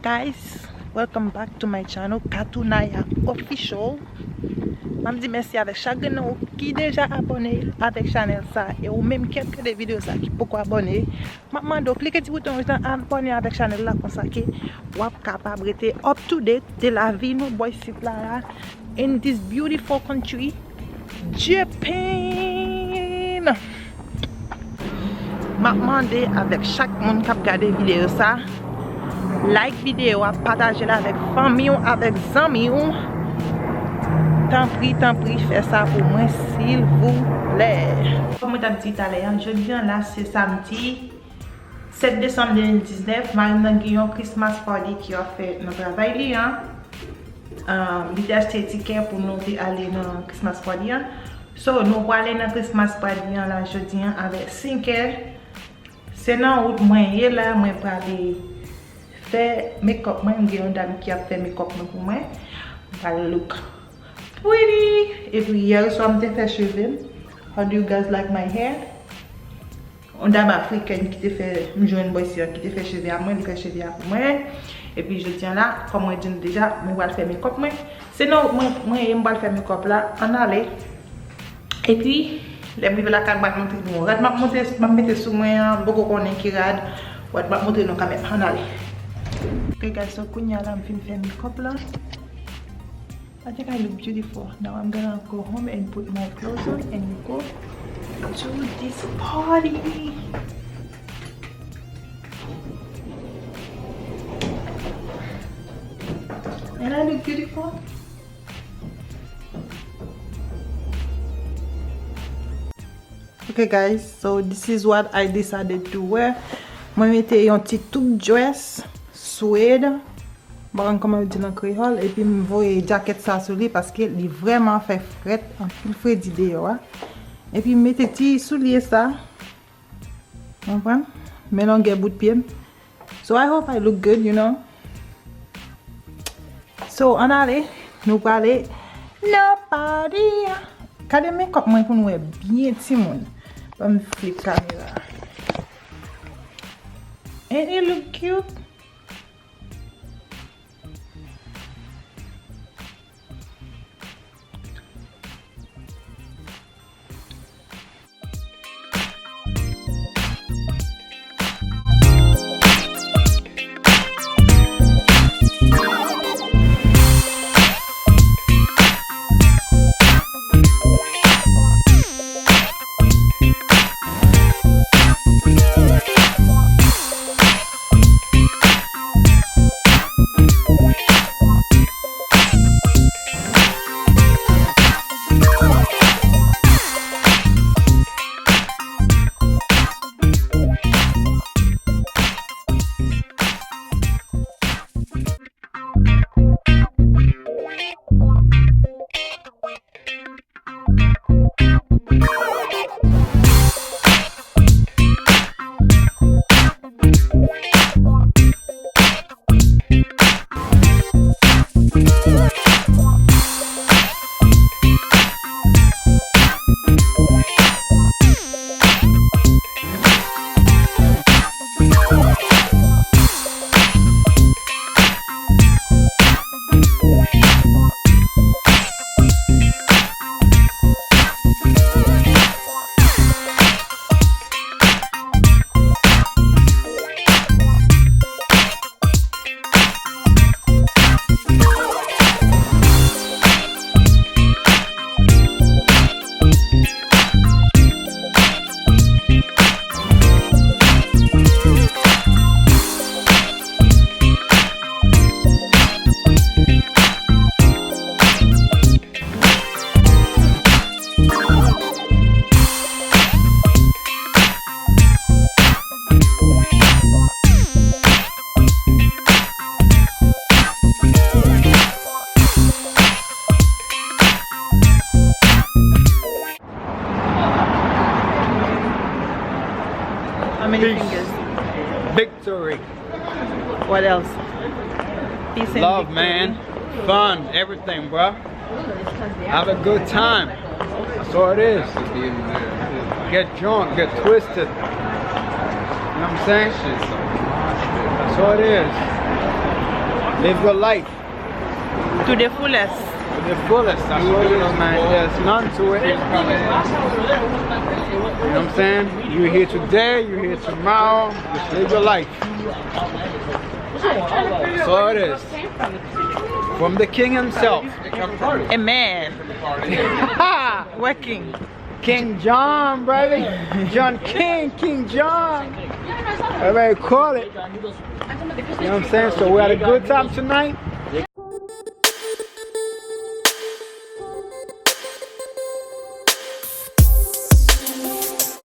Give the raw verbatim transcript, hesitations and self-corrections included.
Guys, welcome back to my channel, Katounaya Official. M ap di mèsi avèk chak grenn nan ou ki deja abòne avèk chanèl sa, e ou menm ki ap gade videyo sa ki poko abòne, m ap mande w klike ti bouton wouj lan, abòne avèk chanèl la, konsa ke w ap kapab rete up to date de lavi nou bò isit la, la, in this beautiful country, Japan. M ap mande avèk chak moun k ap gade videyo sa, like videyo a, pataje l avèk fanmi w, avèk zanmi w. Tanpri, tanpri, fè sa pou mwen, silvouplè. Kòm mwen t ap di talè a, jodi a la, se samdi sèt desanm de mil diznèf, mari m nan gen yon Christmas party ki ap fè nan travay li an. Um, li te achte tikè pou nou te ale nan Christmas party an. So, nou prale nan Christmas party an la jodi an avèk senkè. Se nan wout mwen ye la, mwen prale fè makeup mwen. M gen yon dam ki ap fè makeup mwen pou mwen. M pral look pretty. Epi yè swa m te fè cheve m. How do you guys like my hair? Yon dam afrikèn ki te fè, m jwenn bò isi an, ki te fè cheve a mwen, li fè cheve a pou mwen. Epi jodi an la, kòm mwen di nou deja, mwen pral fè makeup mwen. Se nan mwen, mwen ye m pral fè makeup la, ann ale. Epi, lè m rive lakay, m pral montre nou rad m ap montre, m ap mete sou mwen an, m poko konnen ki rad, rad m ap montre nou kanmenm, ann ale. Ok guys, so kounye a la m fin fè makeup la. I think I look beautiful. Now I'm gonna go home and put my clothes on and go to this party. And I look beautiful. Okay guys, so this is what I decided to wear. Mwen mete yon ti toque dress, suede. M pa konn kòman yo di l an kreyòl, epi m voye djakèt sa sou li paske li vrèman fè frèt, anpil fredi deyò a. Epi m mete ti soulye sa, w konprann? Men longè bout pye m. So I hope I look good, you know. So, ann ale, nou prale nan party a. Gade makeup mwen pou nou wè byen timoun. Ban m flip kamera. Ain't it look cute? How many fingers? Victory. What else? Peace and love, victory, man. Fun, everything, bro. Have a good time. That's all it is. Get drunk, get twisted. You know what I'm saying? That's all it is. Live your life To the fullest. to the fullest. That's what it is, man. There's none to it. You know what I'm saying? You're here today, you're here tomorrow. Just live your life. So it is. From the king himself. Amen. Working. King John, baby. John King, King John. Everybody call it. You know what I'm saying? So we had a good time tonight.